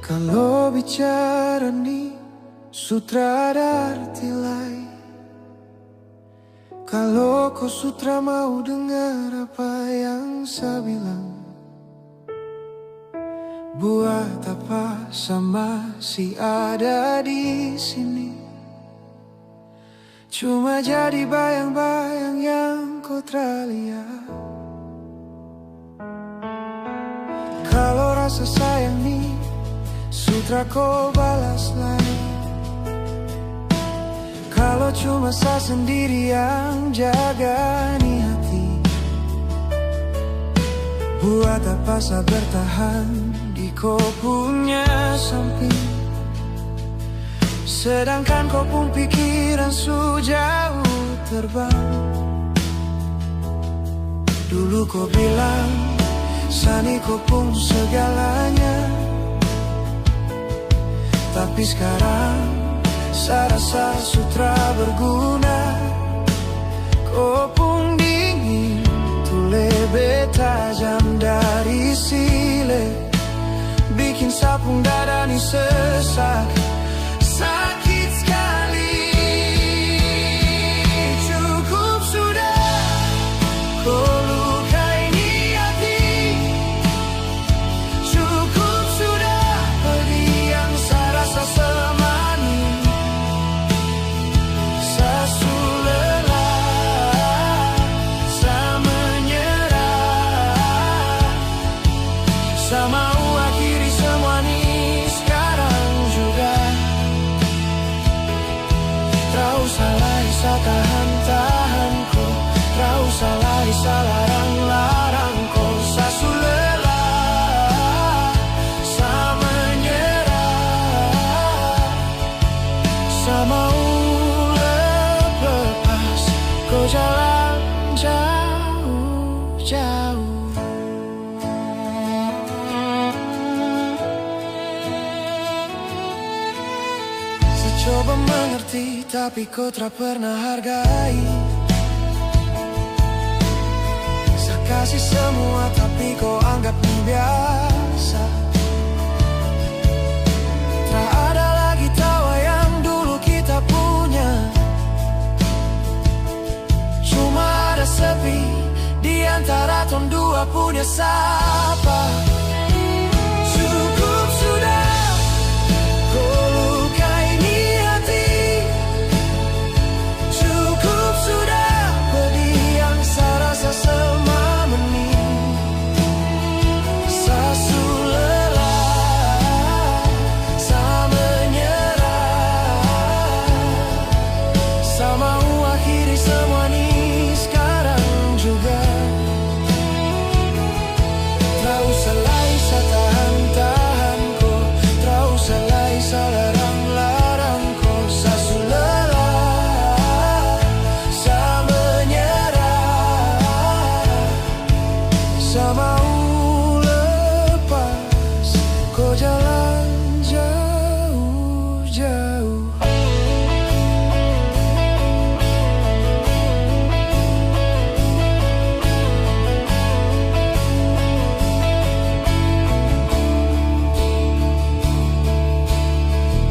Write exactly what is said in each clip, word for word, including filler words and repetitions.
Kalo bicara ni su tra ada arti lai. Kalo ko su tra mau dengar apa yang sa bilang, buat apa sa masih ada di sini? Cuma jadi bayang-bayang yang ko tra lia. Kalo rasa sayang ni su tra ko balas lai, kalo cuma sa sendiri yang jaga ni hati, buat apa sa bertahan di ko punya samping? Sedangkan ko pung pikiran su jauh terbang. Dulu ko bilang sa ni ko pung segalanya, tapi skarang sa rasa su tra berguna. Ko pung dingin tu lebe tajam dari sile, bikin sa pung dada ni sesak, sakit skali. Cukup sudah ko lukai ni hati. Cukup sudah pedih yang sa rasa selama ni. Sa su lelah, sa menyerah. Sa mau akhiri semua ni skarang juga. Tra usah lai sa tahan-tahan ko, tra usah lai sa larang-larang ko. Sa su lelah, sa menyerah. Sa mau lepas ko jalan jauh-jauh. Sa coba mengerti, tapi ko tra pernah hargai. Sa kasih semua, tapi ko anggap ni biasa. Tra ada lagi tawa yang dulu kita punya. Cuma ada sepi di antara tong dua punya sapa. Cukup sudah ko lukai ni hati. Cukup sudah pedih yang sa rasa selama ini. Sa su lelah, sa menyerah. Sa mau akhiri semua ni skarang juga. Tra usah lai sa tahan-tahan ko, tra usah lai sa larang-larang ko. Sa su lelah, sa menyerah. Sa mau lepas ko jalan jauh-jauh.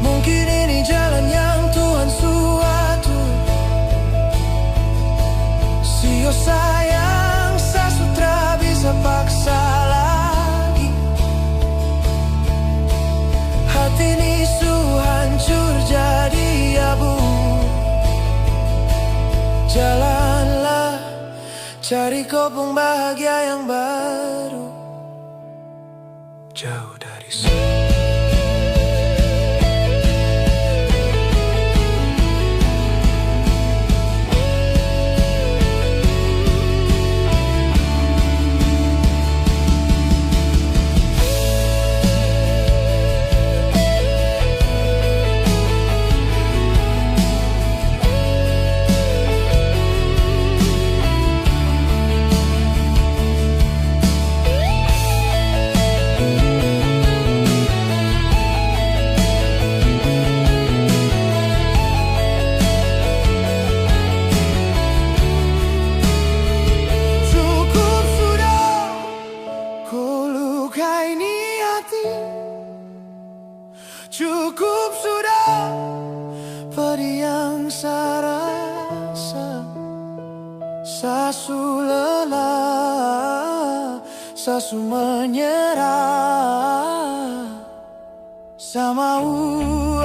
Mungkin ini jalan yang Tuhan su atur. Sio sayang, sa su tra bisa paksa lagi. Hati ni su hancur jadi abu. Jalanlah, cari ko pung bahagia yang baru. Jauh dari sini. Cukup sudah ko lukai ni hati. Cukup sudah pedih yang sa rasa. Sa su lelah, sa su menyerah. Sa mau